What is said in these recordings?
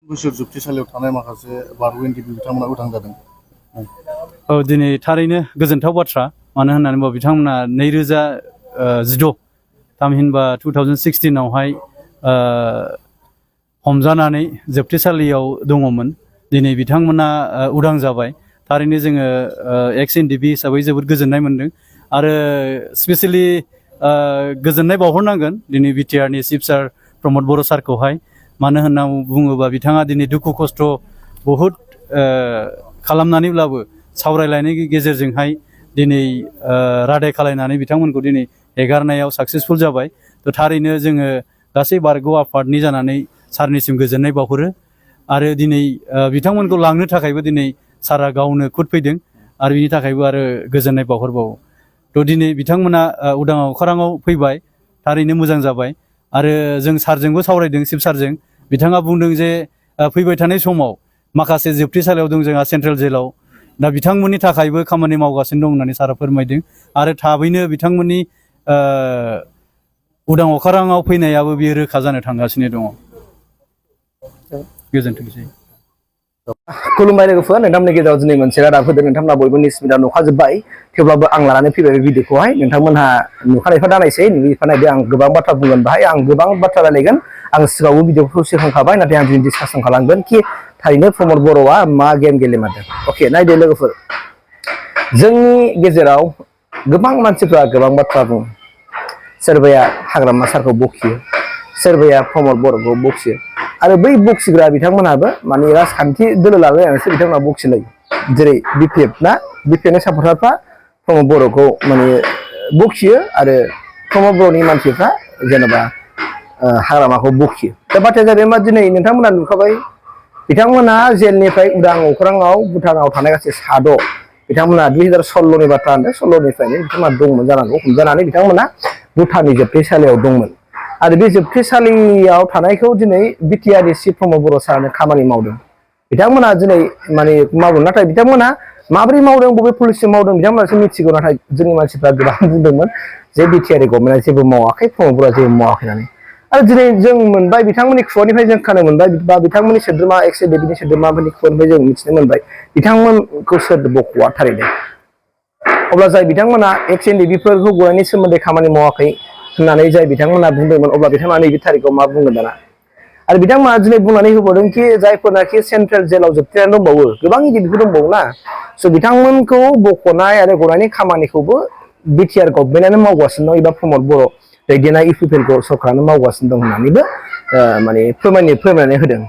बोसोर जोबथेसालियाव थानाय माखासे बारग' एनडिएफबि बिथांमोना उदां जादों। औ दिनै थारैनो गोजोनथाव बाथ्रा मानो होननानै बुङोब्ला बिथांमोना 2016 थामहिनबा 2016 आवहाय हमजानानै जोबथेसालियाव दङमोन। दिनै बिथांमोना उदां जाबाय। थारैनो जोङो एक्स एनडिएफबि हिसाबै जोबोद गोजोननाय मोनदों आरो स्पेसियेलि गोजोननाय बावहरनांगोन दिनै बिटिआरनि चिफ सार प्रमद बर' सारखौहाय मानो होनना बुङोबा बिथाङा दिनै दुखु खस्थ' बहुद खालामनानैब्लाबो सावरायलायनायनि गेजेरजोंहाय दिनै रादाय खालायनानै बिथांमोनखौ दिनै एगारनायाव साक्सेसफुल जाबाय। थ' थारैनो जोङो गासै बारग' आफादनि जानानै सारनिसिम गोजोननाय बावहरो आरो दिनै बिथांमोनखौ लांनो थाखायबो दिनै सारा गावनो खुद फैदों आरो बिनि थाखायबो आरो गोजोननाय बावहरबावो। थ' दिनै बिथांमोना उदां अख्राङाव फैबाय थारैनो मोजां जाबाय आरो जों सारजोंबो सावरायदों चिफ सारजों बिथाङा बुंदों जे फैबाय थानाय समाव माखासे जोबथेसालियाव दं जोंहा सेन्ट्रेल जेलाव दा बिथांमोननि थाखायबो खामानि मावगासिनो दं होननानै सारा फोरमायदों आरो थाबैनो बिथांमोननि उदां अख्राङाव फैनायाबो बियो रोखा जानो थांगासिनो दङ। गोजोनथोंसै। खुलुमबाय लोगोफोर नोंथांमोननि गेजेराव दिनै मोनसे रादाब होदों नोंथांमोना बयबो निसमिदा नुखाजोब्बाय थेवब्लाबो आं लानानै फैबाय बे भिडिअखौहाय नोंथांमोनहा नुखानायफोर दानायसै नुखानायदो आं गोबां बाथ्रा बुंगोन बाहाय आं गोबां बाथ्रा रायलायगोन आं सिगाङावबो भिडिअखौ सेखांखाबाय नाथाय आं दिनै डिसकासन खालामगोन कि थारैनो प्रमद बर'आ मा गेम गेलेमारदों। अके नायदो लोगोफोर जोंनि गेजेराव गोबां मानसिफ्रा गोबां बाथ्रा बुङो सोरबाया हाग्रामा सारखौ बखियो सोरबाया प्रमद बर'खौ बखियो आरो बै बक्सिग्रा बिथांमोनाबो माने राजखान्थि दोलो लालायनानैसो बिथांमोना बक्सिलायो जेरै बिपिएफ ना बिपिएफनि सापर्टारफ्रा प्रमद बर'खौ माने बखियो आरो प्रमद बर'नि मानसिफ्रा जेनेबा हाग्रामाखौ बखियो। दा बाथ्राया जाबाय मा दिनै नोंथांमोना नुखाबाय बिथांमोना जेलनिफ्राय उदां अख्राङाव भुटानाव थानाय गासै साद' बिथांमोना 2016 नि बाथ्रा होनदों 16 निफ्रायनो बिथांमोना दंमोन जानांगौ हमजानानै बिथांमोना भुटाननि जोबथेसालियाव दंमोन आरो बे जोबथेसालियाव थानायखौ दिनै बिटिआरनि चिफ प्रमद बर' सारानो खामानि मावदों। बिथांमोना दिनै माने मावदों नाथाय बिथांमोना माबोरै मावदों बबे पलिसिजों मावदों बिथांमोनासो मिथिगौ नाथाय जोंनि मानसिफ्रा गोबां बुंदोंमोन जे बिटिआर गभर्नमेन्टआ जेबो मावाखै प्रमद बर'आ जेबो मावाखै होननानै आरो दिनै जों मोनबाय बिथांमोननि खुगानिफ्राय जों खोनानो मोनबाय बा बिथांमोननि सोद्रोमा एक्स एनडिएफबि सोद्रोमाफोरनि खुगानिफ्राय जों मिथिनो मोनबाय बिथांमोनखौ सोर बख'आ थारैनो अब्ला जाय बिथांमोना एक्स एनडिएफबिफोरखौ गनायनि सोमोन्दै खामानि मावाखै होननानै जाय बिथांमोना बुंदोंमोन अब्ला बिथांमोना नैबे थारिखआव मा बुंगोन दाना आरो बिथांमोना दिनै बुंनानै होबावदों कि जायफोरनाखि सेन्ट्रेल जेलाव जोबथेनानै दंबावो गोबां एनडिएफबिफोर दंबावो ना स' बिथांमोनखौ बख'नाय आरो गनायनि खामानिखौबो बिटिआर गभर्नमेन्टआनो मावगासिनो दं एबा प्रमद बर' दैदेननाय इउपिपिएलखौ सरकारानो मावगासिनो दं होननानैबो माने फोरमायनानै होदों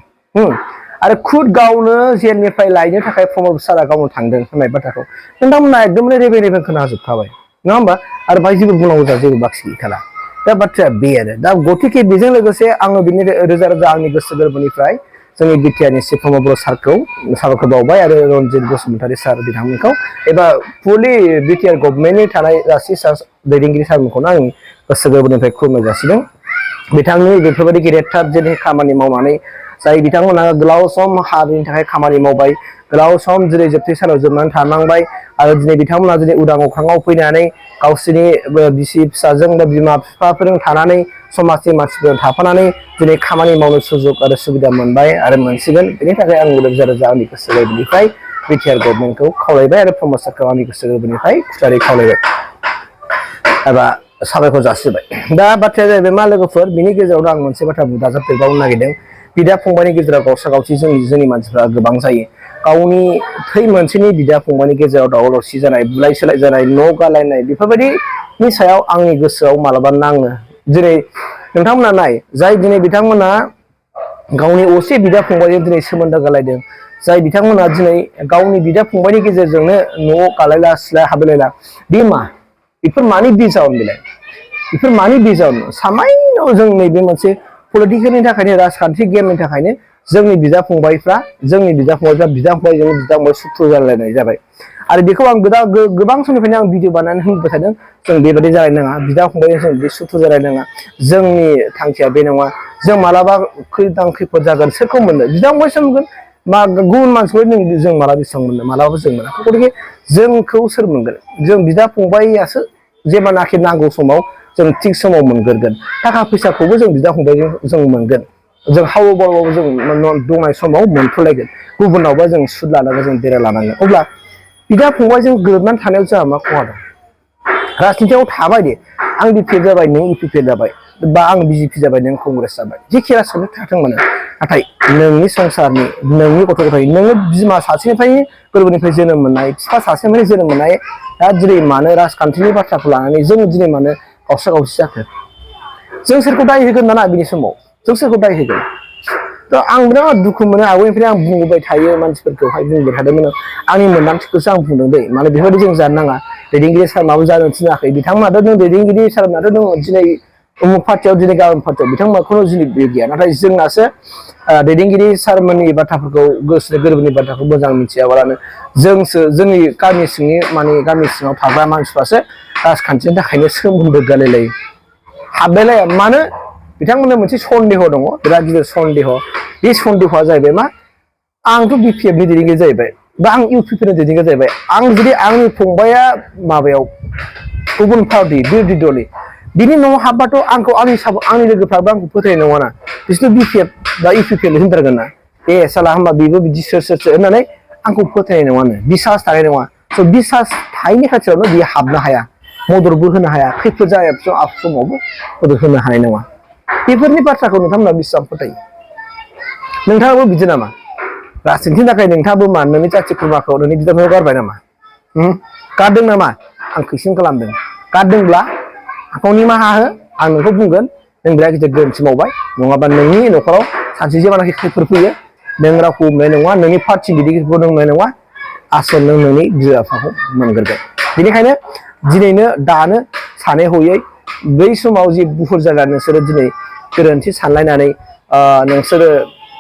आरो खुद गावनो जेलनिफ्राय लायनो थाखाय प्रमद सारा गावनो थांदों होननाय बाथ्राखौ नोंथांमोना एकदमबारे रेबे खोनाजोबखाबाय नङा होमबा आरो बाहाय जेबो बुंनांगौ जा जेबो बाखि गैखाला दा बाथ्राया बे आरो दा गतिके बेजों लोगोसे आङो बिनि रोजा रोजा आंनि गोसो गोरबोनिफ्राय जोंनि बिटिआरनि चिफ प्रमद बर' सारखौ साबायखर बावबाय आरो रन्जित बसुमतारी सार बिथांमोनखौ एबा फुलि बिटिआर गभर्नमेन्टनि थानाय गासै दैदेनगिरि सारमोनखौनो आं गोसो गोरबोनिफ्राय खुलुमनाय जासिदों बिथांनि बेफोरबायदि गेदेरथार जेरै खामानि मावनानै जाय बिथांमोना गोलाव सम हारिनि थाखाय खामानि मावबाय गोलाव सम जेरै जोबथेसालियाव जोबनानै थानांबाय आरो दिनै बिथांमोना दिनै उदां अख्राङाव फैनानै गावसोरनि बिसि फिसाजों बा बिमा बिफाफोरजों थानानै समाजनि मानसिफोरजों थाफानानै दिनै खामानि मावनो सुजुग आरो सुबिदा मोनबाय आरो मोनसिगोन बेनि थाखाय आं रोजा रोजा आंनि गोसो गोरबोनिफ्राय बिटिआर गभर्नमेन्टखौ खावलायबाय आरो प्रमद सारखौ आंनि गोसो गोरबोनिफ्राय खुथारै खावलायबाय एबा साबायखर जासिबाय। दा बाथ्राया जाहैबाय मा लोगोफोर बिनि गेजेरावनो आं मोनसे बाथ्रा दाजाबदेरबावनो नागिरदों बिदा फंबायनि गेजेराव गावसा गावसि जोंनि मानसिफ्रा गोबां जायो गावनि थै मोनसेनि बिदा फंबायनि गेजेराव दावराव दावसि जानाय बुलाय सोलाय जानाय न' गालायनाय बेफोरबायदिनि सायाव आंनि गोसोआव मालाबा नाङो दिनै नोंथांमोना नाय जाय दिनै बिथांमोना गावनि असे बिदा फंबायजों दिनै सोमोन्दो गालायदों जाय बिथांमोना दिनै गावनि बिदा फंबायनि गेजेरजोंनो न'आव गालायला सिलाय हाबलायला बे मा बेफोर मानि बिजाउन बेलाय बेफोर मानि बिजाउन सामान्य जों नैबे मोनसे पलिटिकेलनि थाखायनो राजखान्थि गेमनि थाखायनो जोंनि बिदा फंबायजों बिदा फंबाय सुथ्रु जालायनाय जाबाय आरो बेखौ आं गोबां समनिफ्रायनो आं भिडिअ बानायनानै होनबाय थादों जों बेबायदि जालायनो नाङा बिदा फंबायजों जों बे सुथ्रु जालायनो नाङा जोंनि थांखिया बे नङा जों मालाबा खैफोद जागोन सोरखौ मोननो बिदा फंबायसो मोनगोन मा गुबुन मानसिखौ जों मालाबा बेसेबां मोननो मालाबाबो जों मोना गतिके जोंखौ सोर मोनगोन जों बिदा फंबायासो जेब्लानाखि नांगौ समाव जों थिग समाव मोनगोरगोन थाखा फैसाखौबो जों बिदा फंबायजों जों मोनगोन जों हावबाबो जों दंनाय समाव मोनथ'लायगोन गुबुनावबा जों सुद लानांगोन जों देरा लानांगोन अब्ला बिदा फंबाय जों गोरोबनानै थानायाव जोंहा मा खहा दं राजनितियाव थाबाय दे आं बिपिएफ जाबाय नों इउपिपिएल जाबाय बा आं बिजेपि जाबाय नों कंग्रेस जाबाय जेखि राजखान्थि थाथों मानो नाथाय नोंनि संसारनि नोंनि गथ' गथाय नोङो बिमा सासेनिफ्राय गोरबोनिफ्राय जोनोम मोननाय बिफा सासेनिफ्राय जोनोम मोननाय दा दिनै मानो राजखान्थिनि बाथ्राखौ लानानै जों दिनै मानो गावस्रा गावसि जाखो जों सोरखौ दाय होगोन दाना बिनि समाव जों सोरखौ दाय होगोन थ' आं बिराद दुखु मोनो आवगायनिफ्राय आं बुंबाय थायो मानसिफोरखौहाय बुंबाय थादोंमोन आंनि मोन्दांथिखौसो आं बुंदों दै माने बेफोरबायदि जों जानो नाङा दैदेनगिरि सारमाबो जानो थिनाखै बिथांमोनाथ' नों दैदेनगिरि सारमोनाथ' दङ दिनै उमुक पार्टियाव दिनै गाबोन पार्टियाव बिथांमोनखौनो दिनै बे गैया नाथाय जोंनासो दैदेनगिरि सारमोननि बाथ्राफोरखौ गोसो गोरबोनि बाथ्राखौ मोजां मिथियाबालानो जोंसो जोंनि गामि सिंनि माने गामि सिङाव थाग्रा मानसिफ्रासो राजखान्थिनि थाखायनो सोमोन्दो गालायलायो हाबलायलाया मानो बिथांमोननो मोनसे सन्देह दङ बिराद गिदिर सन्देह बे सन्देहआ जाहैबाय मा आंथ' बिपिएफनि दैदेनगिरि जाहैबाय बा आं इउपिपिनि दैदेनगिरि जाहैबाय आं जुदि आंनि फंबाया माबायाव गुबुन पार्टि बिरोधि दलनि बिनि न'आव हाबबाथ' आंखौ आंनि लोगोफ्राबो आंखौ फोथायनाय नङा ना बिसोरथ' बिपिएफ बा इउपिपिएल होनथारगोन ना साला होमबा बेबो बिदि सोर होननानै आंखौ फोथायनाय नङानो बिसास थानाय नङा स' बिसास थायैनि खाथियावनो बियो हाबनो हाया मददबो होनो हाया खैफोद जाया समावबो मदद होनो हानाय नङा बेफोरनि बाथ्राखौ नोंथांमोना बेसेबां फोथायो नोंथाङाबो बिदि नामा राजनितिनि थाखाय नोंथाङाबो मा नोंनि जाथि खुरमाखौ नोंनि बिदाफोरखौ गारबाय नामा गारदों नामा आं कुइसन खालामदों गारदोंब्ला आंखौ निमाहा हो आं नोंखौ बुंगोन नों बिराद गिदिर गोरोन्थि मावबाय नङाबा नोंनि न'खराव सानसे जेब्लानाखि खैफोद फैयो नों रावखौ मोननाय नङा नोंनि पार्टि दैदेनगिरिखौ नों मोननाय नङा आसल नों नोंनि बिमा बिफाखौ मोनग्रोगोन बेनिखायनो दिनैनो दानो सानै हयै बै समाव जि बुहुर जायगा नोंसोरो दिनै गोरोन्थि सानलायनानै नोंसोरो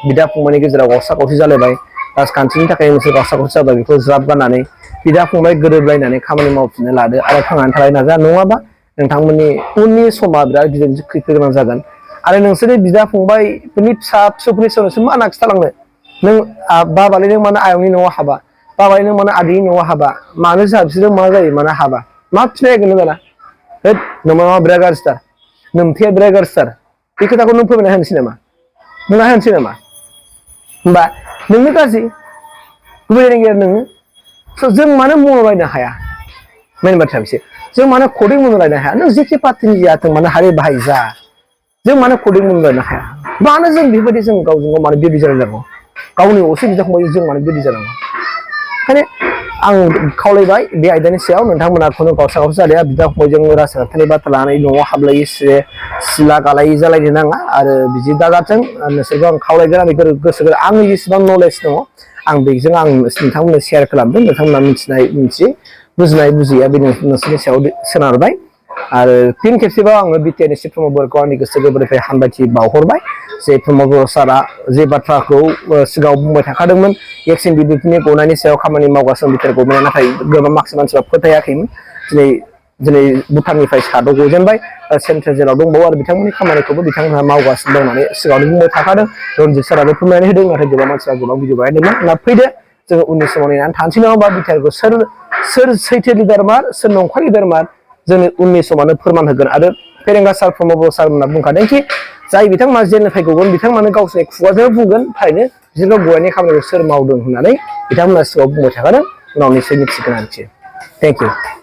बिदा फंबायनि गेजेराव गावसा गावसि जालायबाय राजखान्थिनि थाखाय नोंसोर गावसा गावसि जाबाय बेखौ ज्राब गारनानै बिदा फंबाय गोरोबलायनानै खामानि मावफिननो लादो आरो थांनानै थालाय नाजा नङाबा नोंथांमोननि उननि समा बिराद गिदिर खैफोद गोनां जागोन आरो नोंसोरनि बिदा फंबायफोरनि फिसा फिसौफोरनि सायाव नोंसोर मा होनना खिथालांनो नों बाबालै नों मानो आयंनि न'आव हाबा बाबालै नों मानो आदैनि न'आव हाबा मानो जोंहा बिसोरजों मा जायो मानो हाबा मा फिनाय होगोन नों दाना होद नोंमा बिराद गाज्रिथार नोमथाया बिराद गाज्रिथार बे खोथाखौ नों फोरमायना होनोसै नामा बुंना होनोसै नामा होमबा नोंनो गाज्रि गुबै रायलायगिरिया नोङो स' जों मानो मावलायनो हाया मेन बाथ्राया बिसोर जों मानो कडिं मावलायनो हाया नों जेखि पार्टिनि जायाथों मानो हारि बाहाय जा जों मानो कडिं मावलायनो हाया मानो जों बेबायदि जों गावजों गाव मानो बिदि जालायनांगौ गावनि असे बिदा फंबाय जों मानो बिदि जानांगौ ओंखायनो आं खावलायबाय बे आयदानि सायाव नोंथांमोना खुनु गावसा गावसा जालाया बिदा फंबायजों राजखान्थिनि बाथ्रा लानानै न'आव हाबलायै सिला गालायै जालायनो नाङा आरो बिदि दाजाथों नोंसोरखौ आं खावलायगोन आंनि गोसो आंनि जेसेबां नलेज दङ आं बेजों आं नोंथांमोननो शेयार खालामदों नोंथांमोना मिथिनाय मिथियै बुजिनाय बुजिया बे नोंसोरनि सायाव सोनारबाय आरो फिन खेबसेबाव आङो बिटिआरनि चिफ प्रमद बर'खौ आंनि गोसो गोरबोनिफ्राय हामबायथि बावहरबाय जे प्रमद बर' सारआ जे बाथ्राखौ सिगाङाव बुंबाय थाखादोंमोन एक्सिन बिबुंथिनि गनायनि सायाव खामानि मावगासिनो बिटिआर गभर्नमेन्टआ नाथाय गोबां माखासे मानसिफ्रा फोथायाखैमोन दिनै भुटाननिफ्राय साद' गजेनबाय सेन्ट्रेल जेलाव दंबावो आरो बिथांमोननि खामानिखौबो बिथांमोनहा मावगासिनो दं होननानै सिगाङावनो बुंबाय थाखादों रनजित साराबो फोरमायनानै होदों नाथाय गोबां मानसिफ्रा गोबां भिडिअ बानायदोंमोन होनना फैदो जोङो उननि समाव नेनानै थानोसै नङा होमबा बिटिआरखौ सोर सैथो लिडारमार सोर नंखाय लिडारमार जोंनि उननि समानो फोरमान होगोन आरो फेरेंगा सार प्रमद बर' सारमोनहा बुंखादों कि जाय बिथांमोना जेलनिफ्राय गगोन बिथांमोनानो गावसोरनि खुगाजों बुंगोन थारैनो बिसोरखौ गनायनि खामानिखौ सोर मावदों होननानै बिथांमोना सिगाङाव बुंबाय थाखादों उनाव निसय मिथिगोन आरोखि थेंक इउ